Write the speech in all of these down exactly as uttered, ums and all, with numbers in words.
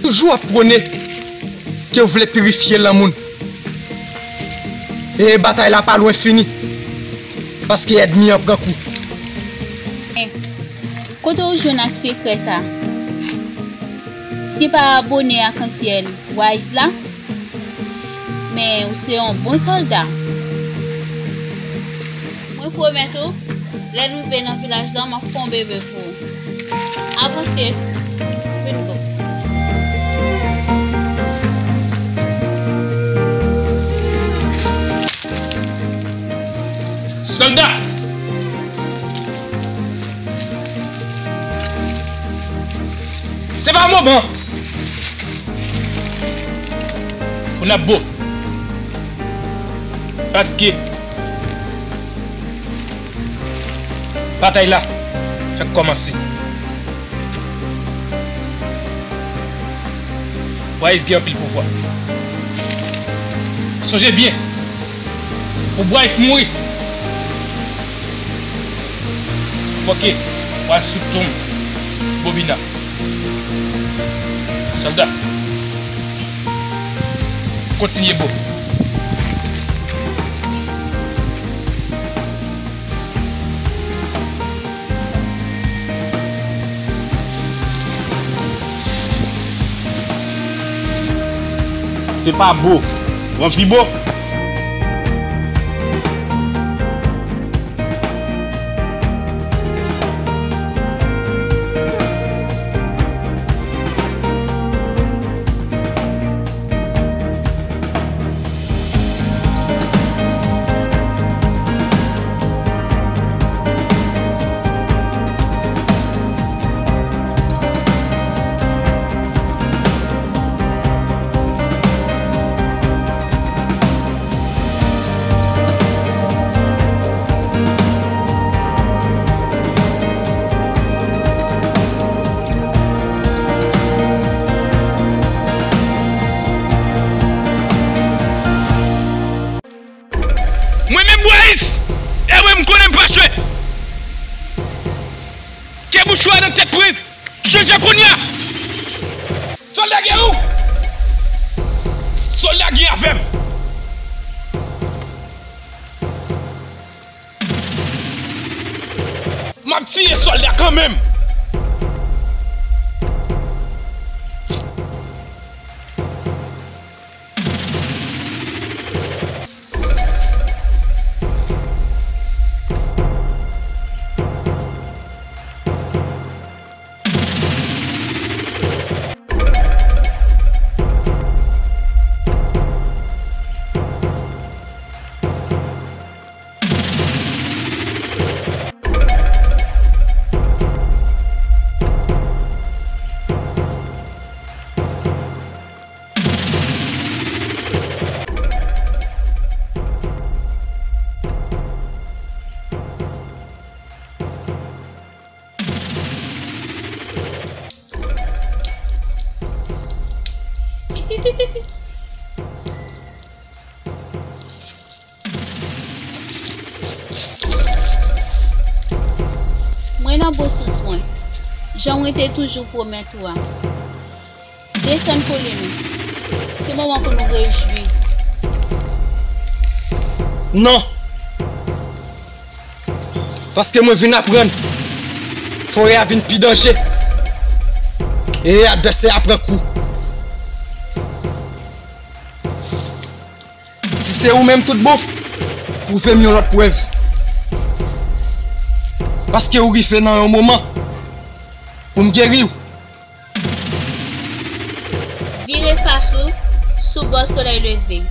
Toujou ap pwone ke w vle pirifye lanmou n. E batay la pa lwen fini, paske ènmi an pran kou. Men, kote w jwenn ak sekrè sa? Si pa abone Akansyèl Wise la, men ou se yon bon sòlda. Mwen pwomèt ou, lè n rive nan vilaj la, m ap fè yon bebe pou ou. Avanse, vin bon. Sòlda! Se pa moman pou n ap bo. Paske batay la fèk kòmanse. Wise gen anpil pouvwa. Sonje byen, pou Bryce mouri, fòke w al sou tonm Bobina. Sòlda, kontinye bo. Se pa bo. W anvi bo? Mwen menm Bwayis, e mwen m konnen m pa chwe. Ke bouch ou a nan tèt mwen, chanje kounye a. Sòlda gen ou? Sòlda gen avè m. M ap tiye sòlda kanmenm. Mwen nan bon sans mwen. Jan mwen te toujou pwomèt ou a. Desann kolin ou. Se moman pou nou rejwi. Non. Paske mwen vin aprann. Forè a vin pi danje. E advèsè a pran kou. Si se ou menm tout bon, pwouve m yon lòt prèv. Paske ou rive nan yon moman pou m geri w. Vire fas ou sou bò solèy leve.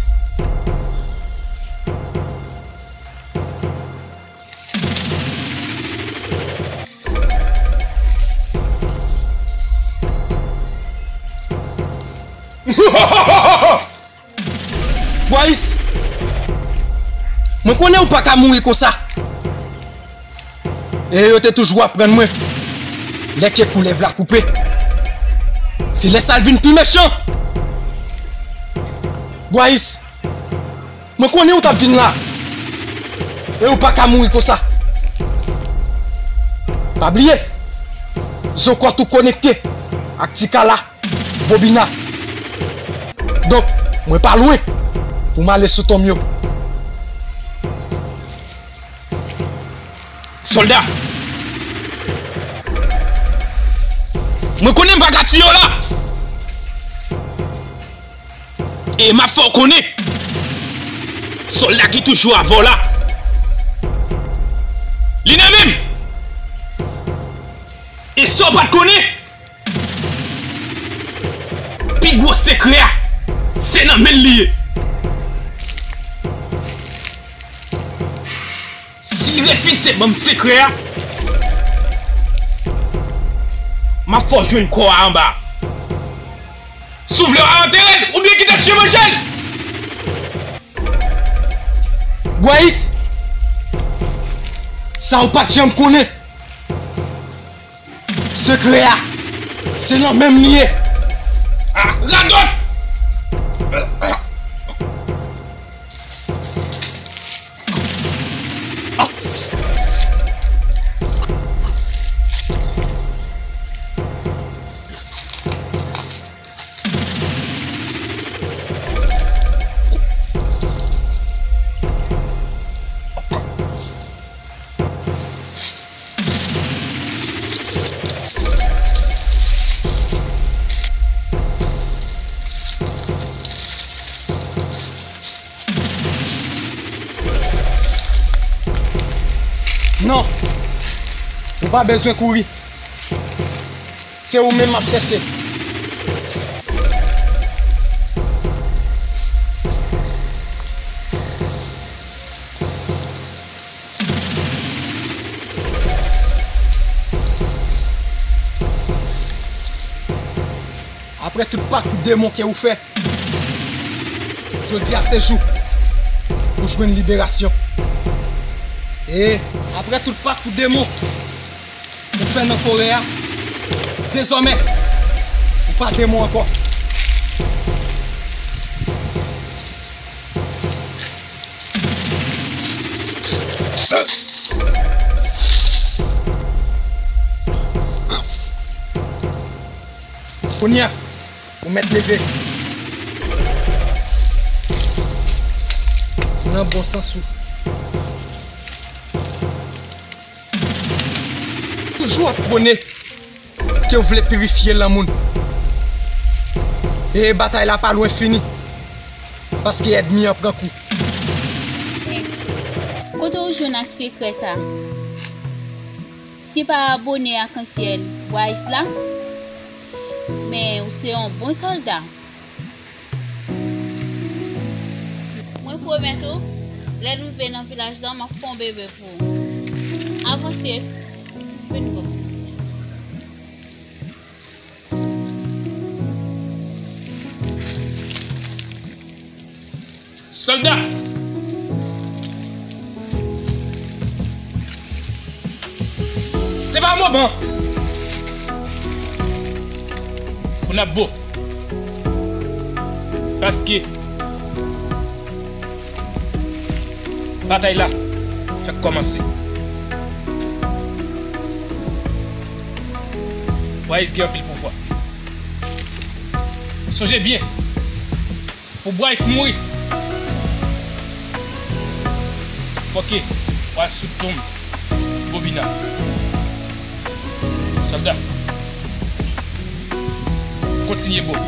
Bwayis, mwen konnen ou pa ka mouri konsa. E yo te toujou aprann mwen, lè ke koulèv la koupe, se lè sa l vin pi mechan. Bwayis, mwen konnen ou t ap vin la, e ou pa ka mouri konsa. Pa bliye, zo kòt ou konekte ak ti kala. Bobina. Donk, mwen pa lwen pou m ale sou tonm yo. Sòlda! Mwen konnen m pa ka tiye w la! E m ap fè w konnen! Sòlda ki toujou avè w la! Li nan men m! E sa w pa t konnen? Pi gwo sekrè a, se nan men l li ye. Si l refize ban m sekrè a, m ap fè w jwenn kò a anba a. Si w vle w antere l oubyen kite l chire manje l. Bwayis, sa w pa t janm konnen. Sekrè a, se nan men m li ye. Ah, radòt! Non! Ou pa bezwen kouri. Se ou menm m ap chèche. Apre tout pakou demon ke ou fè, jodi a se jou ou jwenn liberasyon. E apre tout pakou demon ou fè nan forè a, dezòmè, ou pa demon ankò. Kounye a, ou mèt leve. Nan bon sans ou. Toujou ap pwone ke w vle pirifye lanmou n. E batay la pa lwen fini, paske ènmi an pran kou. Kote w jwenn ak sekrè sa? Si pa abone ak ansyen Bwayis la, men ou se yon bon sòlda. Mwen pwomèt ou, lè n rive nan vilaj la, m ap fè yon bebe pou ou. Avanse, vin bò. Sòlda! Se pa moman pou n ap bo. Paske batay la fèk kòmanse. Bwayis gen anpil pouvwa. Sonje byen, pou Bwayis mouri, fòke w al sou tonm Bobina. Sòlda, kontinye bo.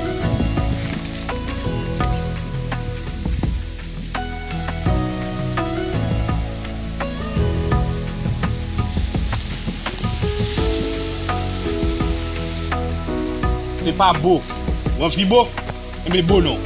Se pa bo. Ou anvi bo? Enben bo non.